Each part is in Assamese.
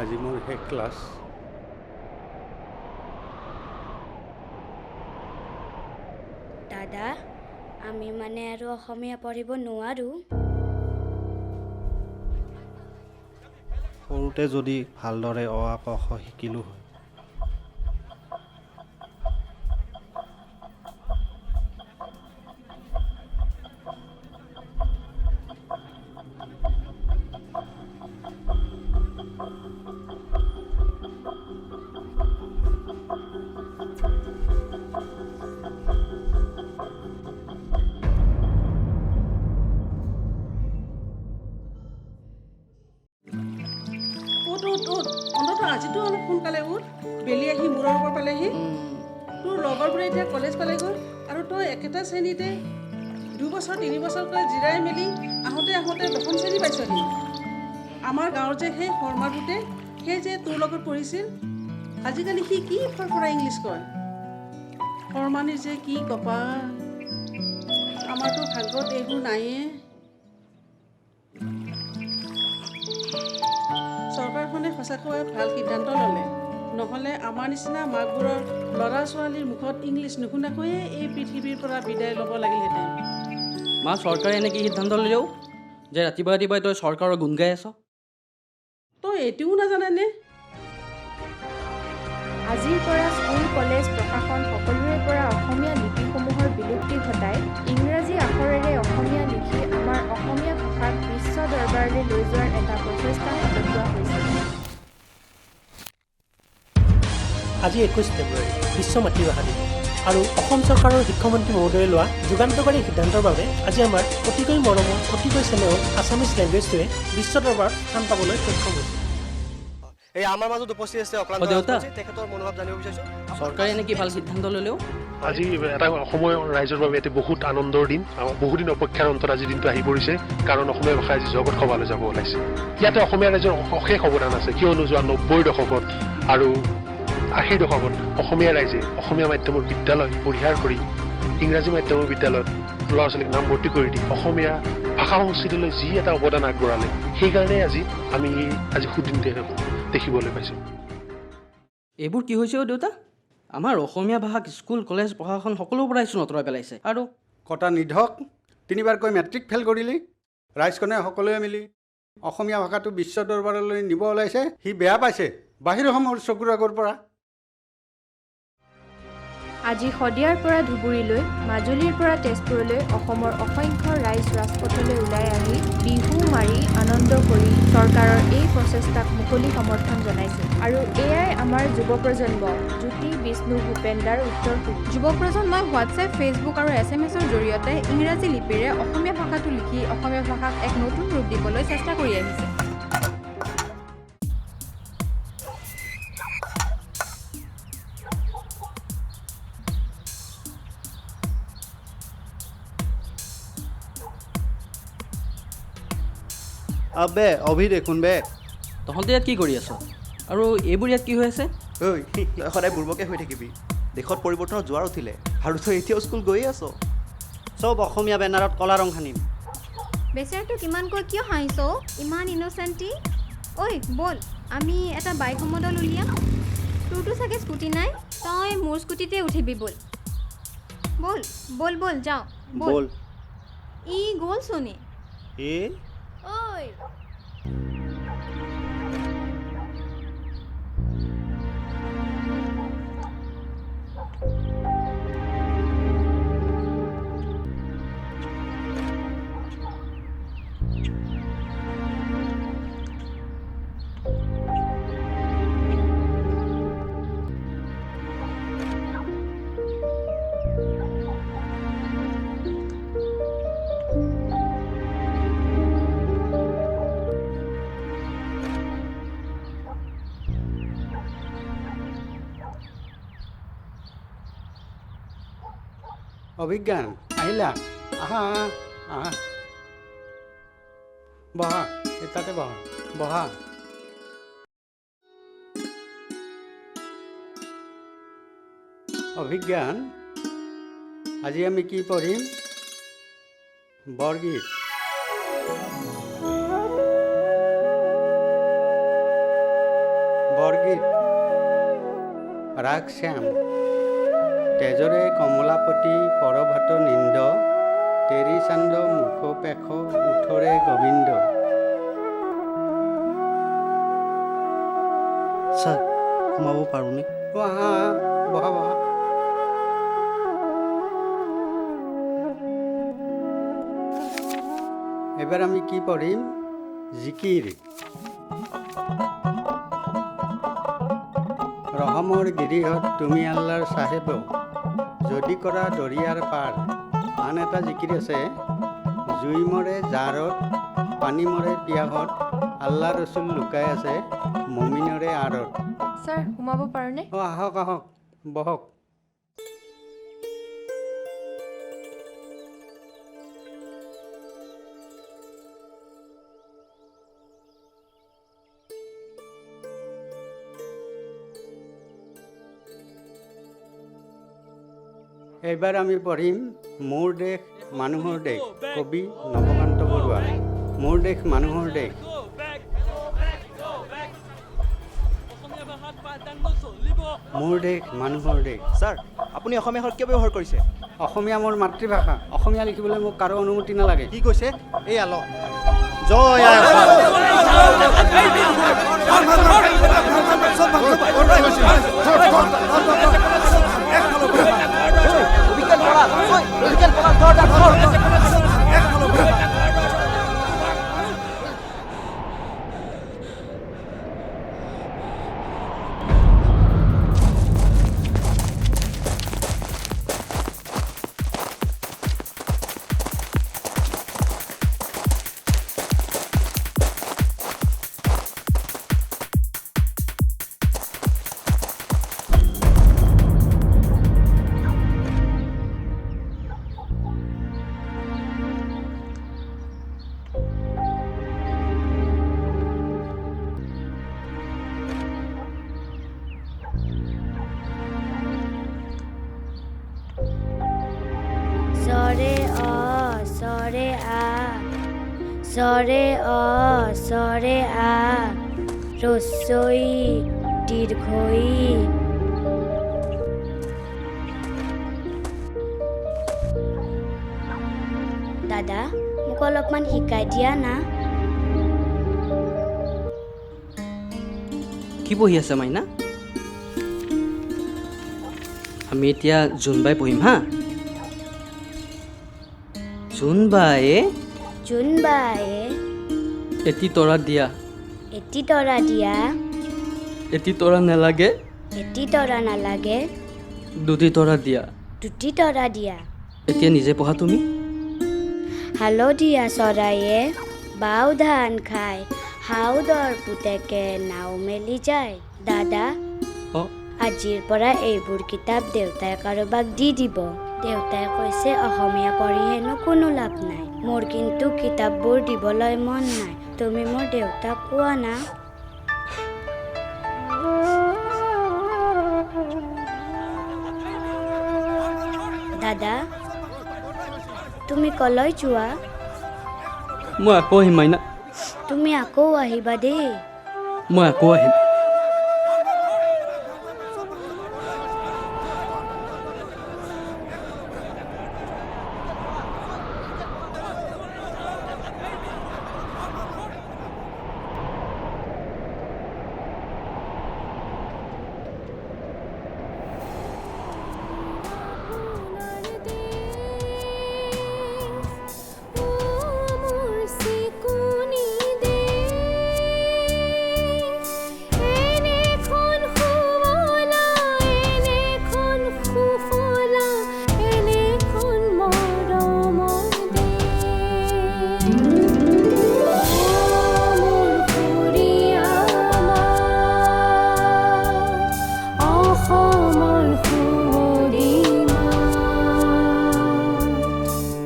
আজি মোৰ শেষ ক্লাছ। দাদা, আমি মানে আৰু অসমীয়া পঢ়িব নোৱাৰোঁ। সৰুতে যদি ভালদৰে অ আ ক খ শিকিলোঁ হয়। উঠ উঠ উঠ, অন্ততঃ আজিতো অলপ সোনকালে উঠ। বেলি আহি মূৰৰ ওপৰ পালেহি। তোৰ লগৰবোৰে এতিয়া কলেজ পালেগৈ আৰু তই একেটা শ্ৰেণীতে 2 বছৰ 3 বছৰকৈ জিৰাই মেলি আহোঁতে আহোঁতে দশম শ্ৰেণী পাইছহি। আমাৰ গাঁৱৰ যে সেই শৰ্মা পুতেক, সেই যে তোৰ লগত পঢ়িছিল, আজিকালি সি কি ফৰফৰাই ইংলিছ কয়। শৰ্মানীৰ যে কি কপাল! আমাৰতো ভাগ্যত এইবোৰ নাইয়ে। চৰকাৰখনে সঁচাকৈয়ে ভাল সিদ্ধান্ত ল'লে। নহ'লে আমাৰ নিচিনা মাকবোৰৰ ল'ৰা ছোৱালীৰ মুখত ইংলিছ নুশুনাকৈয়ে এই পৃথিৱীৰ পৰা বিদায় ল'ব লাগিলহেঁতেন। মা, চৰকাৰে এনে কি সিদ্ধান্ত ল'লেও যে ৰাতিপুৱা ৰাতিপুৱাই তই চৰকাৰৰ গুণ গাই আছ? তই এইটোও নাজানেনে? আজিৰ পৰা স্কুল, কলেজ, প্ৰশাসন সকলোৰে পৰা অসমীয়া লিপিসমূহৰ বিলুপ্তি ঘটাই ইংৰাজী আখৰেৰে অসমীয়া লিখি আমাৰ অসমীয়া ভাষাক বিশ্ব দৰবাৰলৈ লৈ যোৱাৰ এটা প্ৰচেষ্টা হাতত লোৱা হৈছে। আজি 21 ফেব্ৰুৱাৰী, বিশ্ব মাতৃভাষা দিৱস আৰু অসম চৰকাৰৰ শিক্ষামন্ত্ৰী মহোদয়ে লোৱা যুগান্তকাৰী সিদ্ধান্তৰ বাবে আজি আমাৰ অতিকৈ মৰমৰ, অতিকৈ চেনেহৰ আছামিজ লেংগুৱেজটোৱে বিশ্ব দৰবাৰত স্থান পাবলৈ সক্ষম হৈছে। এই আমাৰ মাজত উপস্থিত আছে অক্লান্ত অ, দেউতা। ৰাজবংশী, তেখেতৰ মনোভাৱ জানিব বিচাৰিছোঁ। চৰকাৰে এনে কি ভাল সিদ্ধান্ত ল'লেও? আজি এটা অসমৰ ৰাইজৰ বাবে এটি বহুত আনন্দৰ দিন আৰু বহুদিন অপেক্ষাৰ অন্তত আজি দিনটো আহি পৰিছে, কাৰণ অসমীয়া ভাষা আজি জগত সভালৈ যাব ওলাইছে। ইয়াতে অসমীয়া ৰাইজৰ অশেষ অৱদান আছে, কিয়নো যোৱা 90ৰ দশকত আৰু 80ৰ দশকত অসমীয়া ৰাইজে অসমীয়া মাধ্যমৰ বিদ্যালয় পৰিহাৰ কৰি ইংৰাজী মাধ্যমৰ বিদ্যালয়ত ল'ৰা ছোৱালীক নামভৰ্তি কৰি দি অসমীয়া ভাষা সংস্কৃতিলৈ যি এটা অৱদান আগবঢ়ালে, সেইকাৰণে আজি আমি এই আজি সুদিন দেখিবলৈ পাইছোঁ। এইবোৰ কি হৈছে অ' দেউতা? আমাৰ অসমীয়া ভাষাক স্কুল, কলেজ, প্ৰশাসন সকলোৰ পৰাই চোন আঁতৰাই পেলাইছে আৰু কটা নিধক, তিনিবাৰকৈ মেট্ৰিক ফেইল কৰিলি। ৰাইজখনে সকলোৱে মিলি অসমীয়া ভাষাটো বিশ্ব দৰবাৰলৈ নিব ওলাইছে, সি বেয়া পাইছে। বাহিৰ হ মোৰ চকুৰ আগৰ পৰা। আজি শদিয়াৰ পৰা ধুবুৰীলৈ, মাজুলীৰ পৰা তেজপুৰলৈ অসমৰ অসংখ্য ৰাইজ ৰাজপথলৈ ওলাই আহি বিহু মাৰি আনন্দ কৰি চৰকাৰৰ এই প্ৰচেষ্টাক মুকলি সমৰ্থন জনাইছে আৰু এয়াই আমাৰ যুৱ প্ৰজন্ম, জ্যোতি, বিষ্ণু, ভূপেন্দাৰ উত্তৰসূৰী। যুৱ প্ৰজন্মই হোৱাটছএপ, ফেচবুক আৰু এছএমএছৰ জৰিয়তে ইংৰাজী লিপিৰে অসমীয়া ভাষাটো লিখি অসমীয়া ভাষাক এক নতুন ৰূপ দিবলৈ চেষ্টা কৰি আহিছে। আবে অভি দেখোন বে। তহঁতে ইয়াত কি কৰি আছ আৰু এইবোৰ ইয়াত কি হৈ আছে? ঐ, তই সদায় বুৰ্বকে হৈ থাকিবি। দেশত পৰিৱৰ্তনৰ জোৱাৰ উঠিলে আৰু তই এতিয়াও স্কুল গৈয়ে আছ। চব অসমীয়া বেনাৰত ক'লা ৰং সানিম। বেচেৰাটোক ইমানকৈ কিয় হাঁহিছ অ'? ইমান ইন'চেণ্টি। ঐ ব'ল, আমি এটা বাইক সমদল উলিয়াম। তোৰতো চাগে স্কুটি নাই, তই মোৰ স্কুটিতে উঠিবি। ব'ল ব'ল ব'ল ব'ল, যাওঁ ব'ল। ব'ল। ই গ'লচোন ই। এ। ঐ। অভিজ্ঞান, আহিলা? আহা আহা আহা, বহা। এই তাতে বহা, বহা। অভিজ্ঞান, আজি আমি কি পঢ়িম? বৰগীত। ৰাগ শ্যাম। তেজৰে কমলাপতি পৰভাত নিন্দ, তেৰি চান্দ মুখ পেখ উঠৰে গোবিন্দ। ছাৰ, সোমাব পাৰোঁনে? অ' আহা আহা, বহা বহা। এবাৰ আমি কি পঢ়িম? জিকিৰ। ৰহমৰ গিৰিহঁত তুমি আল্লাৰ চাহেব, যদি কৰা দৰিয়াৰ পাৰ। আন এটা জিকিৰ আছে, জুই মৰে জাৰত, পানী মৰে পিয়াহত, আল্লা ৰচুল লুকাই আছে মমিনৰে আঁৰত। ছাৰ, সোমাব পাৰোঁনে? অ' আহক আহক, বহক। এইবাৰ আমি পঢ়িম মোৰ দেশ মানুহৰ দেশ, কবি নৱকান্ত বৰুৱা। মোৰ দেশ মানুহৰ দেশ। মোৰ দেশ মানুহৰ দেশ। ছাৰ, আপুনি অসমীয়া ভাষা কিয় ব্যৱহাৰ কৰিছে? অসমীয়া মোৰ মাতৃভাষা। অসমীয়া লিখিবলৈ মোক কাৰো অনুমতি নালাগে। কি কৈছে? এই আল জয় আই অসম। সৰে অ সৰে আ, সৰে অ সৰে আ, ৰস্বই দীৰ্ঘই। দাদা, মোক অলপমান শিকাই দিয়া না। কি পঢ়ি আছে মাইনা? আমি এতিয়া জোনবাই পঢ়িম হা। জোনবায়ে, জোনবায়ে এটি তৰা দিয়া, এটি তৰা দিয়া, এটি তৰা নালাগে, এটি তৰা নালাগে, দুটি তৰা দিয়া, দুটি তৰা দিয়া। এতিয়া নিজে পঢ়া তুমি। হালধীয়া চৰাইয়ে বাও ধান খায়, হাউদৰ পুতেকে নাও মেলি যায়। দাদা, আজিৰ পৰা এইবোৰ কিতাপ দেউতাই কাৰোবাক দি দিব। দেউতাই কৈছে অসমীয়া পঢ়ি হেনো কোনো লাভ নাই। মোৰ কিন্তু কিতাপবোৰ দিবলৈ মন নাই। তুমি মোৰ দেউতাক কোৱা না। দাদা, তুমি কলৈ যোৱা? মই আকৌ আহিম মাইনা। তুমি আকৌ আহিবা দেই। মই আকৌ আহিম।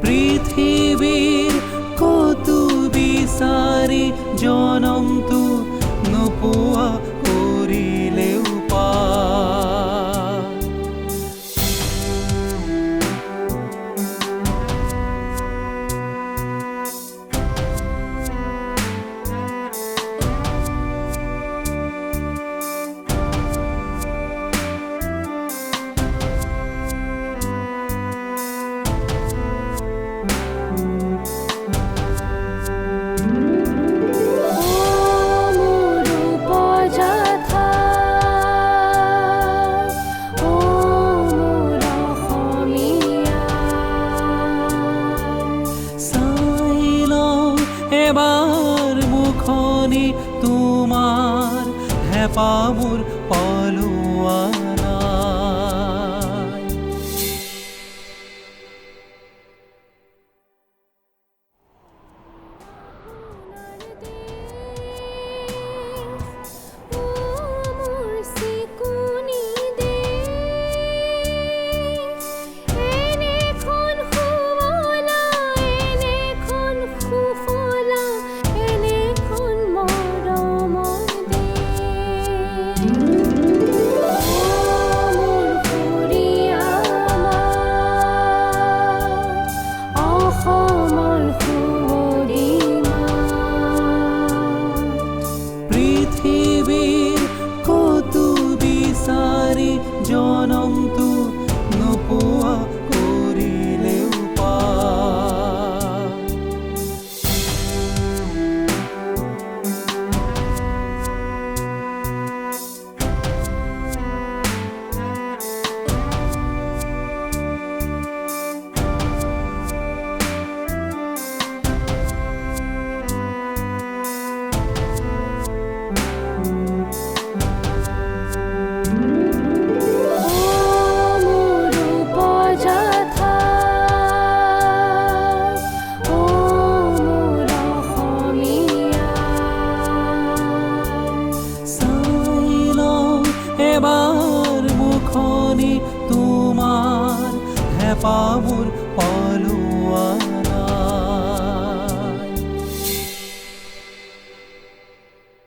পৃথিৱীৰ কতো বিচাৰি জনমটো নোপোৱা কৰিলেও পা। এবাৰ মুখনি তোমাৰ, হেঁপাহ মোৰ পলোৱা নাই। পৃথিৱীৰ ক'তো বিচাৰি জনমটো নোপোৱা কৰিলেও পাৰ। চাই লওঁ এবাৰ মুখনি তোমাৰ, হেঁপাহ মোৰ পলোৱা